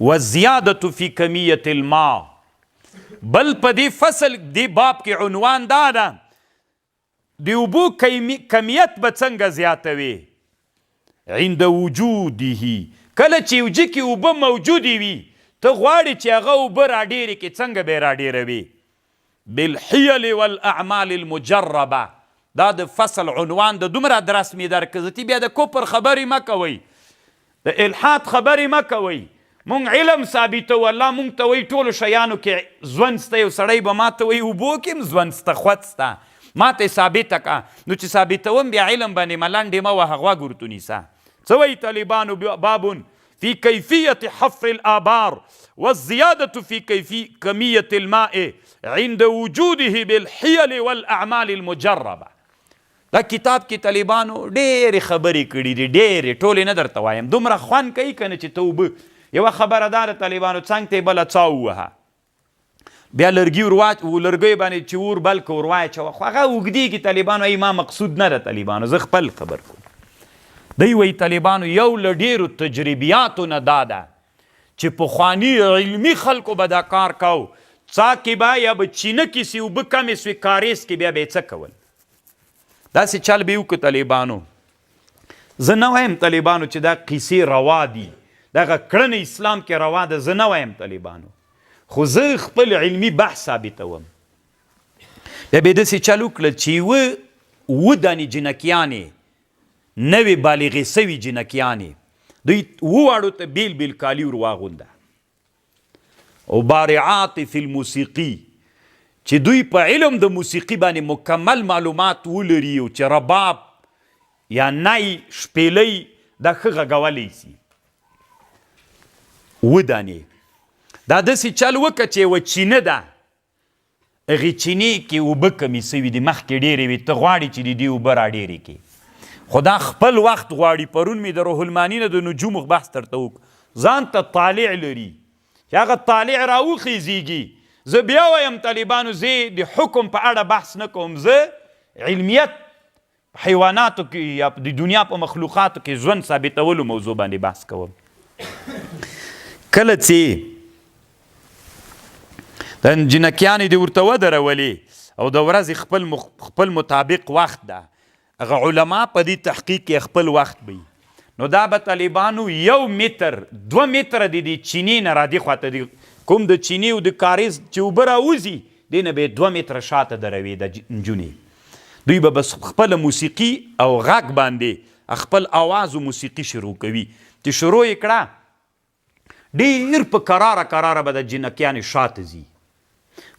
والزیادة فی کمیة الماء، بل په دې فصل دې باب کې عنوان دا ده، د اوبو کمیت به څنګه زیاتوې؟ عند وجوده، کله چې یو ځای کې اوبه موجودې وي، ته غواړې چې هغه اوبه راډېرې کړې، څنګه به یې راډېروې؟ بالحیل والاعمال المجربه، دا د فصل عنوان د دومره درس مې درکړ، زه بیا د کفر خبرې مه کوئ، د الحاد خبرې مه کوئ، مونږ علم ثابتوو، الله مونږ ته وایي ټولو شیانو کې ژوند شته، یو سړی به ما ته وایي اوبو کې هم ژوند شته، خوت شته، ما ته یې ثابته کړه، نو چې ثابتوم بیا علم باندې ملنډې مه وهه، غوږ ورته نیسه. څه وایي طالبانو؟ باب في كيفية حفر الآبار والزيادة في كيفي كمية الماء عند وجوده بالحيل والأعمال المجربة. دا کتاب کې طالبانو ډېرې خبرې کړې دي، ډېرې، ټولې نه درته وایم، دومره خوند کوي که نه چې ته اوبه یوه خبره دا ده طالبانو څنګ ته یې بله څاه ووهه، بیا لرګي ور واچ لرګیو باندې چې اور بل که ور واچوه، خو هغه اوږدېږي. طالبانو ای ما مقصود نه ده طالبانو، زه خپل خبر کوم. دی وایي طالبانو یو له ډېرو تجربیاتو نه دا ده چې پخواني علمي خلکو به دا کار کاو، څاه کې به یا به چینه کې سي اوبه کمې سوې، کاریز کې بیا به یې څه کول، داسې چل به یې وکړو طالبانو. زه نه وایم طالبانو چې دا قصې روا دي، دغه کړنه اسلام کې روا ده، زه نه وایم طالبانو، خو زه خپل علمي بحث ثابتوم. بیا به داسې چل وکړل چې یوه اووه دانې جنکیانې، نوې بالغې سوي جنکیانې، دوی اووه واړو ته بیل بیل کالي ور واغونده، او بارعات فی الموسیقي، چې دوی په علم د موسیقي باندې مکمل معلومات ولري او چې رباب یا نی شپېلۍ دا ښه غږولی سي. اووه دانې دا داسې چل وکړه چې یوه چینه ده، هغې چینې کې اوبه کمې سوي دي، مخکې ډېرې وې، ته غواړې چې د دې اوبه راډېرې کړې، خو دا خپل وخت غواړي. پرون مې د روح المانی نه د نجومو بحث درته وکړ، ځان ته طالع لري چې هغه طالع راوخیزیږي. زه بیا وایم طالبانو، زه د حکم په اړه بحث نه کوم، زه علمیت په حیواناتو کې یا د دنیا په مخلوقاتو کې ژوند ثابتولو موضوع باندې بحث کوم. کله چې د جنکیانې دې ورته ودرولې او د ورځې خپل خپل مطابق وخت ده، هغه علما په دې تحقیق کې خپل وخت بي، نو دا به طالبانو یو متر دوه متره د دې چینې نه را دې خواته د کوم د چینې او د کاریز چې اوبه راوځي دې نه به یې دوه متره شاته دروې د نجونې، دوی به بس خپله موسیقي او غږ باندې خپل اواز او موسیقي شروع کوي، چې شروع یې کړه ډېر په کراره کراره به د جنکیانې شاته ځي،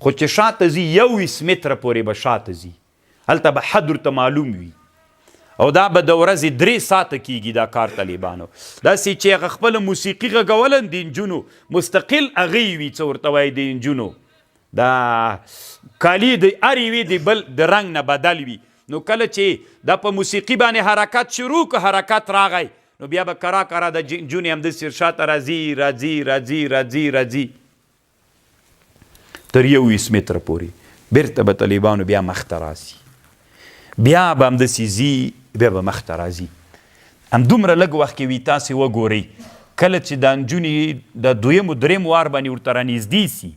خو چې شاته ځي 21 متره پورې به شاته ځي، هلته به حد ورته معلوم وي، او دا به د ورځې 3 ساعته کیږي دا کار طالبانو. داسې چې هغه خپله موسیقي غږوله د نجونو مستقل هغه وي، څه ورته وایي د نجونو دا کالي د هر یوې د بل د رنګ نه بدل وي، نو کله چې دا په موسیقي باندې حرکت شروع که حرکت راغی، نو بیا به کرا کرا د نجونې همداسې شاته راځي راځي راځي راځي راځي تر 21 متره پورې، بیرته به طالبانو بیا مخته راسي، بیا به همداسې ځي، بیا به مخته راځي. همدومره لږ وخت کې وي. تاسې وګورئ کله چې دا نجونې د دویم او دریم وار باندې ورته رانږدې سي،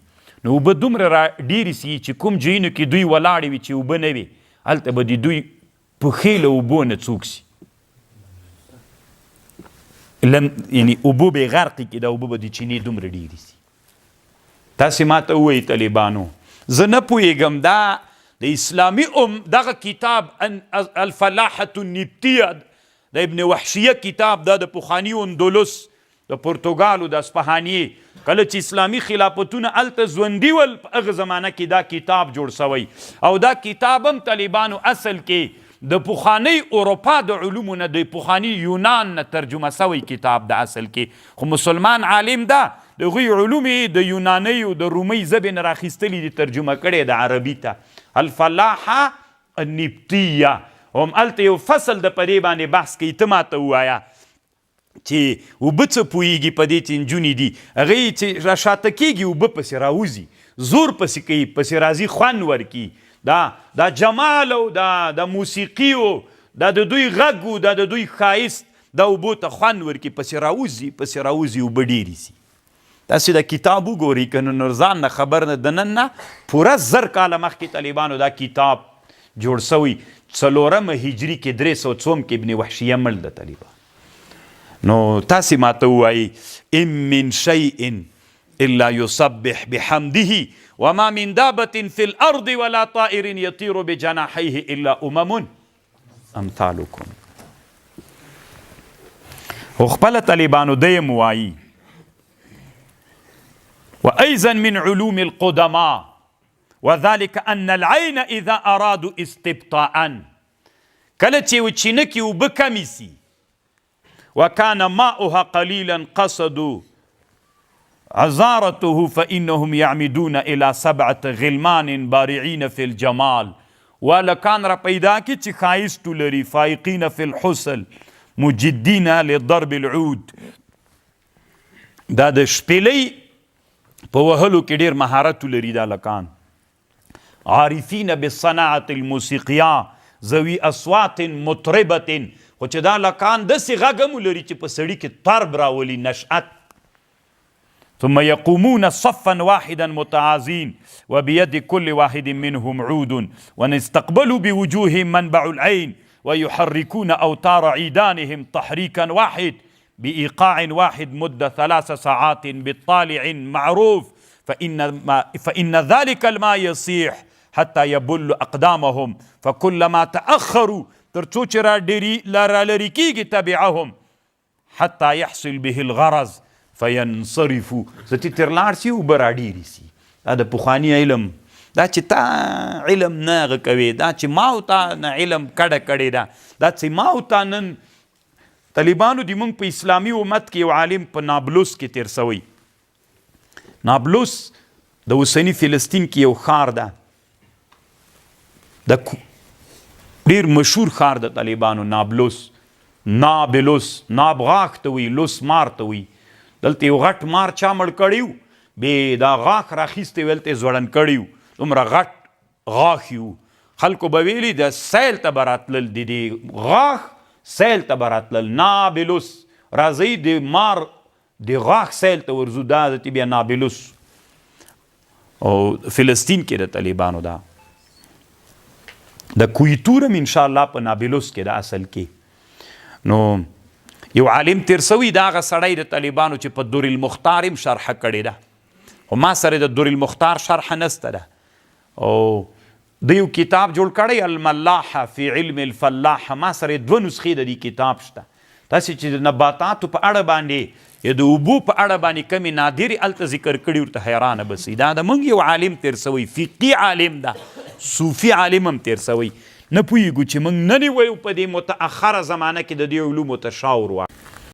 نو اوبه دومره را ډېرې سي چې کوم ځایونو کې دوی ولاړې وي چې اوبه نه وي، هلته به د دوی پښې له اوبو نه څوک سي، لم یعنی اوبو به غرق کی، دا اوبه به د چینې دومره ډېرې سي. تاسې ما ته ووایئ طالبانو، زه نه پوهېږم دا د اسلامي ام دغه کتاب الفلاحة النبتیه د ابن وحشیه کتاب، دا د پخواني اندلس د پرتګالو د اصفهانیې کله چې اسلامي خلافتونه هلته ژوندي ول، په هغه زمانه کې دا کتاب جوړ سوی، او دا کتاب هم طالبانو اصل کې د پخوانۍ اروپا د علومو نه، د پخواني یونان نه ترجمه سوی کتاب ده اصل کې، خو مسلمان عالم ده د هغوی علوم یې د یونانۍ او د رومۍ ژبې نه راخیستلي دي، ترجمه کړی ده عربي ته، الفلاحه النبطیه. هم هلته یو فصل د په دې باندې بحث کوي. ته ماته ووایه چې اوبه څه پوهېږي په دې چې نجونې دي، هغه یې چې راشاته کېږي اوبه پسې راوځي، زور پسې کوي، پسې راځي، خوند ورکي. دا دا جمال او دا دا موسیقي او دا د دوی غږ او دا د دوی ښایست دا اوبو ته خوند ورکي، پسې راوځي، پسې راوځي، اوبه ډېرې سي. تاسو دا کتاب وګورئ که نو ځان نه خبر نه، د نن نه پوره 1000 کاله مخکې طالبانو دا کتاب جوړ سوی. څلورمه هجري کې، 300 څوم کې ابن وحشیه مړ د طالبان. نو تاسو ماته ووایئ، ان من شیء الا يسبح بحمده وما من دابة في الارض ولا طائر يطير بجناحيه الا امم امثالكم. خو خپل طالبانو دیم وایي، وأيضا من علوم القدماء وذلك أن العين إذا أرادوا استبطاء، کله چې وچینه کې اوبه کمې سي، وكان ماؤها قليلا قصدوا عذارته فإنهم يعمدون إلى سبعة غلمان بارعين في الجمال، هلکان را پیدا کی چې ښایست ولري، فائقين في الحسن مجدين لضرب العود، دا د شپېلۍ په وهلو کې ډیر مهارت لري دا هلکان، عارفین بالصناعة الموسیقیه ذوي اصوات مطربة، خو چې دا هلکان داسې غږ هم ولري چې په سړي کې طرب راولي، نشأت. ثم يقومون صفا واحدا متعازين وبيد كل واحد منهم عود ونستقبلوا بوجوههم منبع العين ويحركون أوتار عيدانهم تحريكا واحد بإيقاع واحد مدة 3 ساعات بالطالع معروف، فإن ذلك الماء يصيح حتى يبل أقدامهم، فكلما تأخروا، تر څو چې را ډېری لا را لرې کېږي، تبعهم حتى يحصل به الغرض فينصرفوا. ستې تر لاړ سي، اوبه را ډېرې سي. دا د پخواني علم، دا چې تا علم نه هغه کوې، دا چې ما او تا نه علم کډه کړې ده، دا چې ما او تا نن طالبانو د مونږ په اسلامي امت کې یو عالم په نابلوس کې تیر سوی. نابلوس د اوسني فلسطین کې یو ښار ده، د ډیر مشهور ښار د طالبانو نابلوس. نابلوس، ناب غاښ ته وي، لوس مار ته وي. دلته یو غټ مار چا مړ کړی و، بې دا غاښ راخیستی ویل ته ځوړند کړی و. دومره غټ غاښ یو، خلکو به ویلي د سیل ته به راتلل، د دې غاښ سیل ته به راتلل. نابلوس، راځئ د مار د غاښ سیل ته ورځو. دا د بیا نابلوس او فلسطین کې د طالبانو دا د کوه طور هم ان شاء الله په نابلوس کې د اصل کې. نو یو عالم تیر سوی، دا هغه سړی د طالبانو چې په در المختار هم شرح کړې ده، خو ما سره د در المختار شرح نسته ده. او د یو کتاب جوړ کړی، الملاحه فی علم الفلاحه، ما سره دوه نسخې د دې کتاب شته. تاسې چې د نباتاتو په اړه باندې یا د اوبو په اړه باندې کمې نادرې هلته ذکر کړي، ورته حیرانه به سئ. دا د موږ یو عالم تېر سوی، فقهي عالم ده، صوفي عالم هم تېر سوی. نه پوهېږو چې موږ نن وایو په دې متأخره زمانه کې د دې علومو ته شا ور.